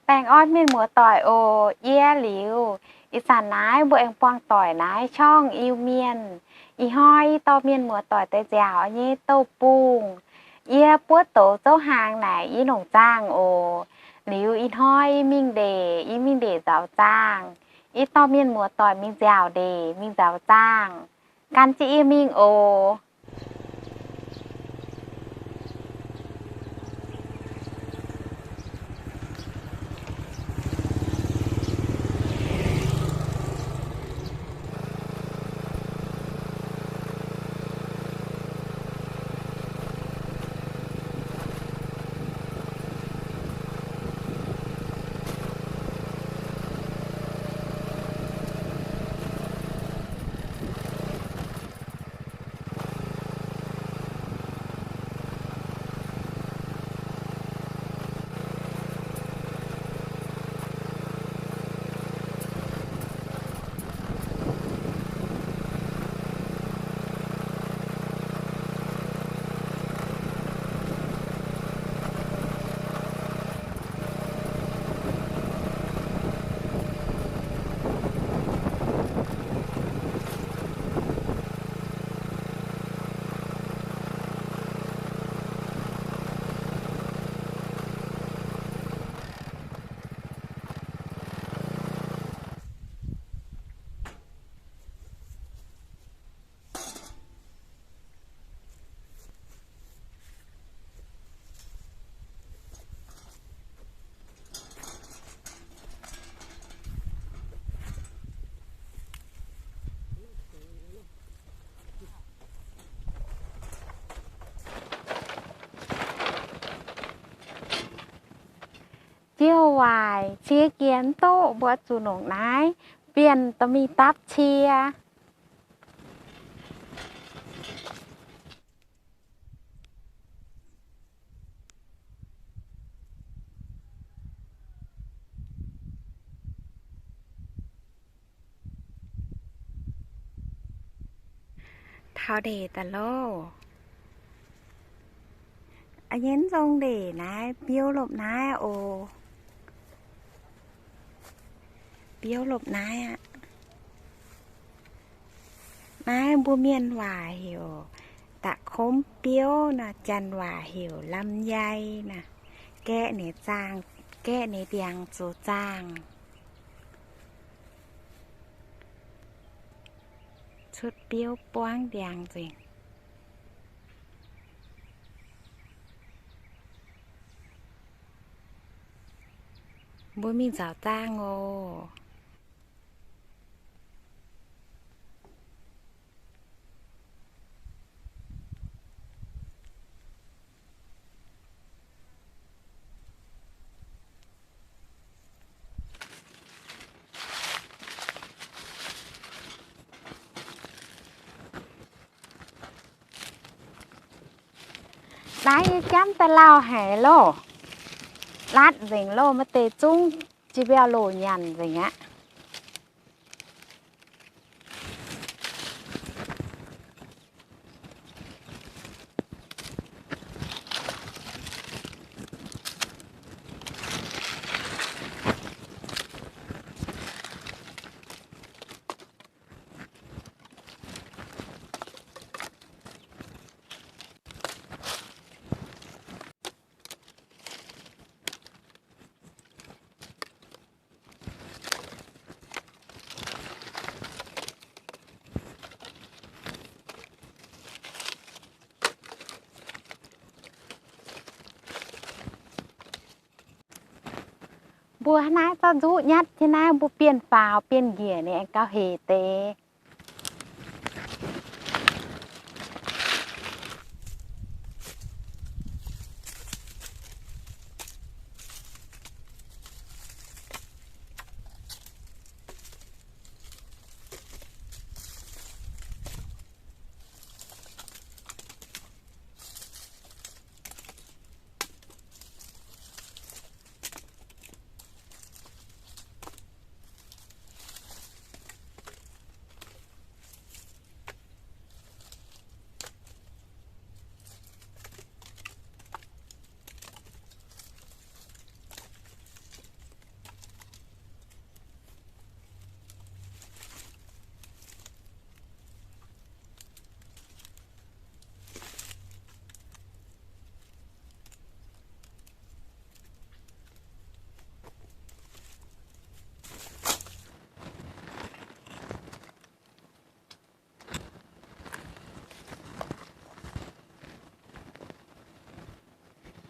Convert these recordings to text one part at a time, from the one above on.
Baengh orn mienh muoz-doic oc. Yie Liuz. Ih zanc naaiv mbuo aengx buangh doic naaiv ช่อง Iu-Mienh. Ih hnoi yie dorh mienh muoz-doic daaih nziaauc nyei douz-bungh. Yie buov douz zouv hnaangx naaic yie longc zaangh oc. Liuz ih hnoi yie mingh ndeic, yie mingh ndeic nzaaux zaangh. Yie dorh mienh muoz-doic mingh nziaauc ndeic, mingh nzaaux zaangh. Gan jienv yie mingh oc. Jiouv waaic cie jiex mv duqv, mbuo zuqc longc naaiv bienh dorh mingh dapv cie. Taux ndeic daaih loh. A'nyei nzong ndeic naaiv biouv lopv naaiv oc. Biouv lopv naaiv aqv. Naaiv mbuo mienh waac heuc da'komv biouv naaic, Janx waac heuc ลำไย naaic. Gaeqv ninh zaangh, gaeqv ninh ndiangx zoux zaangh. Cutv biouv buangv ndiangx nzengc. Mbuo mingh nzaaux zaangh oc. Naaiv yie jamv daaih lauh haic loh. Latv nzengc loh, maaih deix zungv jiex mbiauh loz nyanc nzengc aqv. Mbuo naaiv zorqv nzuqv nyatv jienv naaiv, mbuo bienh faaux bienh njiec ninh aengx gauh hec deix.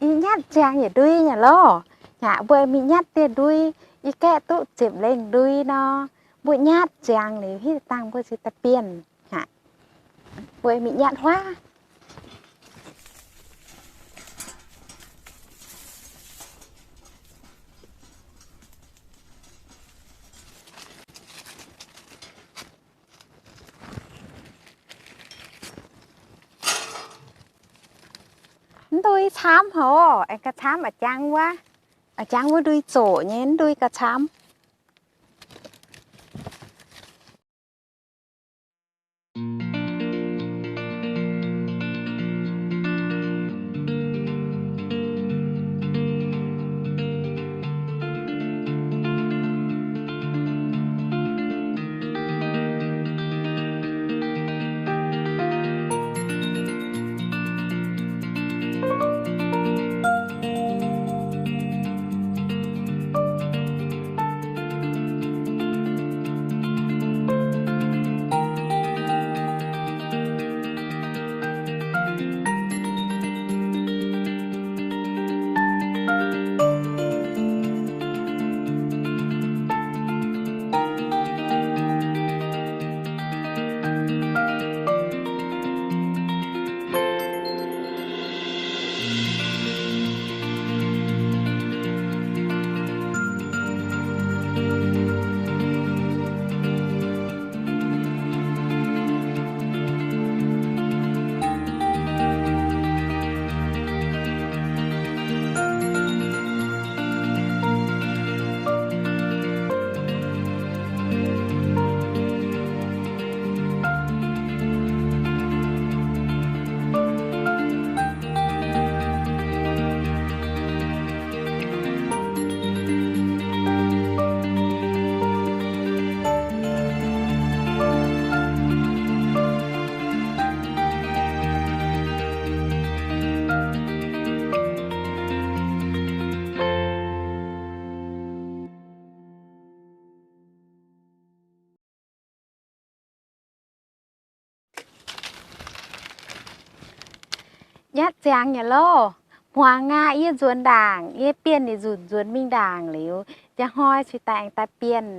Mingh nyatv ziangx yietc ndui nyei lorqc. Hnangv mbuo mingh nyatv dieh ndui, yie gaeqv duqv ziepc lengh ndui nor, mbuo nyatv ziangx liuz hitv dangh mbuo cingx daaih bienh. Hnangv mbuo mingh nyatv huaav. Ndui camv hoc, aengx gauh camv a'jangv wuov, a'jangv wuov ndui zoqc nyei, ndui gauh camv. Nyatv ziangx nyei lorqc. Hmuangx aqv, yie nzuonx ndaangc, yie bienh ninh nzunc nzuonx mingh ndaangc liuz, njang hnoi cingx daaih aengx daaih bienh.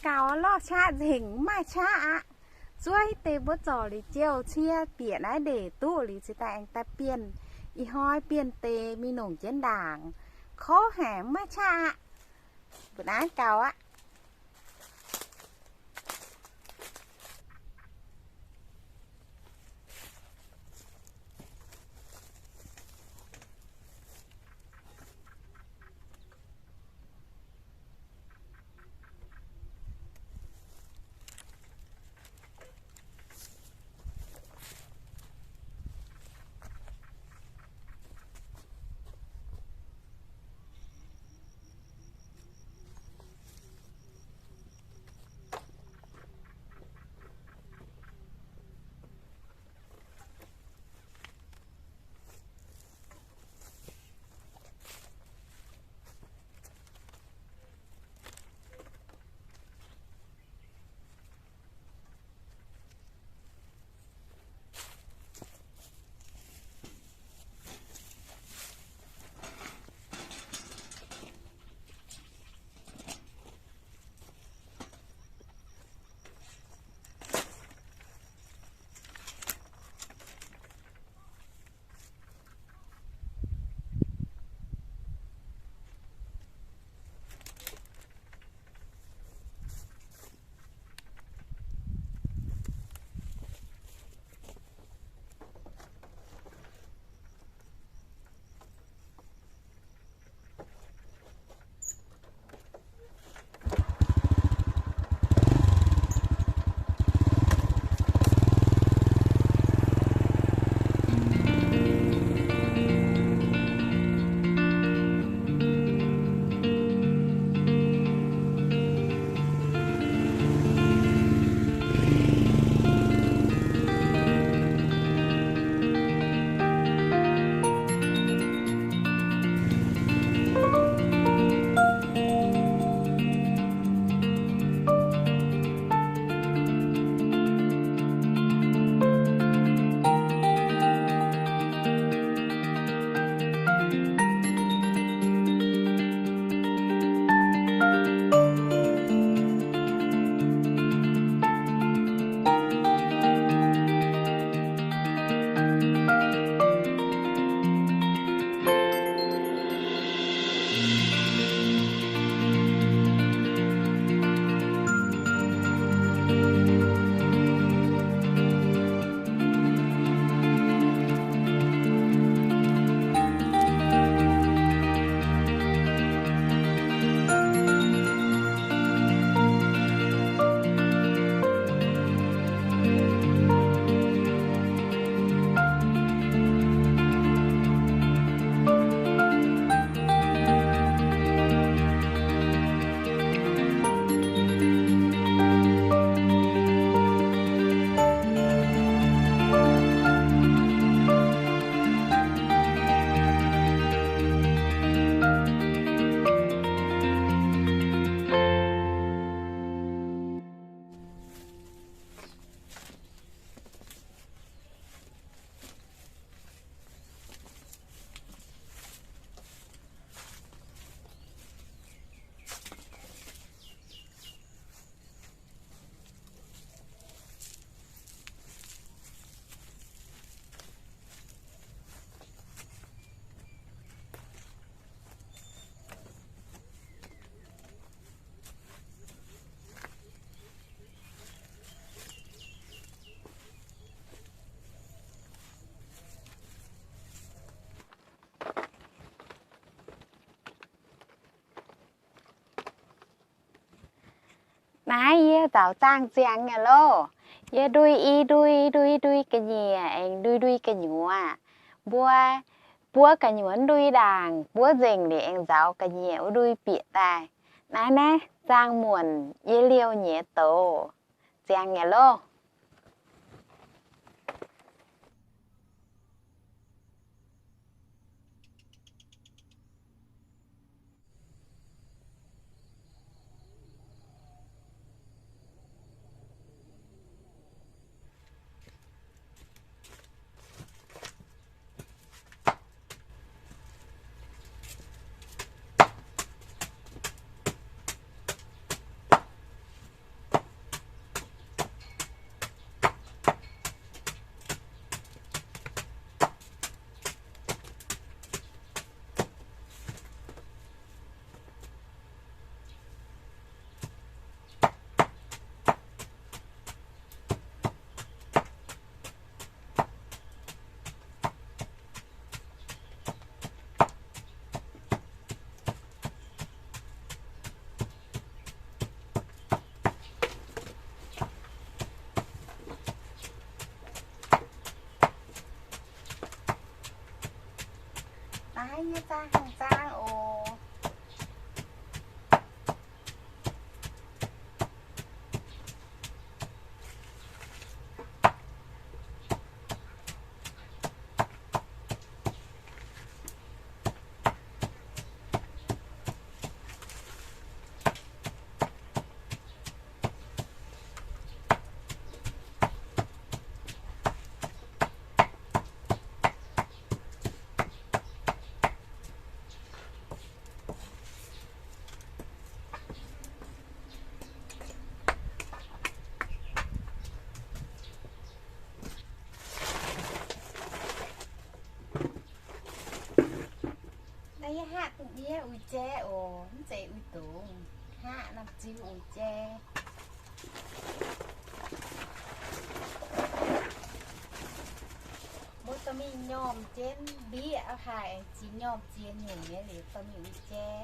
gaux, lorh qaqv nzengc, mv maaih qaqv aqv. Zuov deix mbuo zorc liuz jouh cie bieqc naaiv ndeic duqv liuz cingx daaih aengx daaih bienh. Ih hnoi bienh deix mingh longc jienv ndaangc. Kouv haic, mv maaih qaqv aqv. Mbuo naaiv gaux aqv. Naaiv yie zaux zaangh ziangx nyei loh. Yie ndui i ndui, ndui ndui ga'nyiec aengx ndui ndui gu'nyuoz. Mbuo buov gu'nyuoz ndui ndaangc, buov nzengc liuz aengx nzauz ga'nyiec wuov ndui bieqc daaih. Naaiv naaiv zaangh muonc yie liouh nyei douz ziangx nyei loh. Zaang zaang oc. Naaiv yie hngaqv dungz ndiev uix jai oc. Mv zeiz uix dungz. Hngaqv norm ziu uix jai. Mbuo dorh mingh nyormh jienv mbieqv haic, ziex nyormh ziex nyungc nyei liuz dorh mingh uix jai.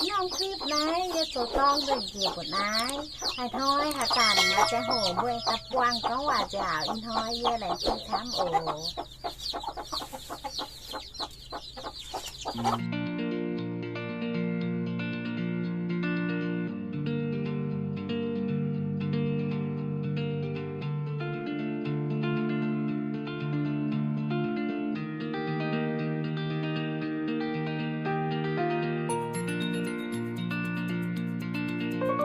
Norm clip naaiv yie zoux dorng nzengc njiec mbuo naaiv. Haaix hnoi haaix zanc haaix ziangh hoc mbuo aengx daaih buangh gorngv waac nziaauc. Ih hnoi yie laengz zingh camv oc.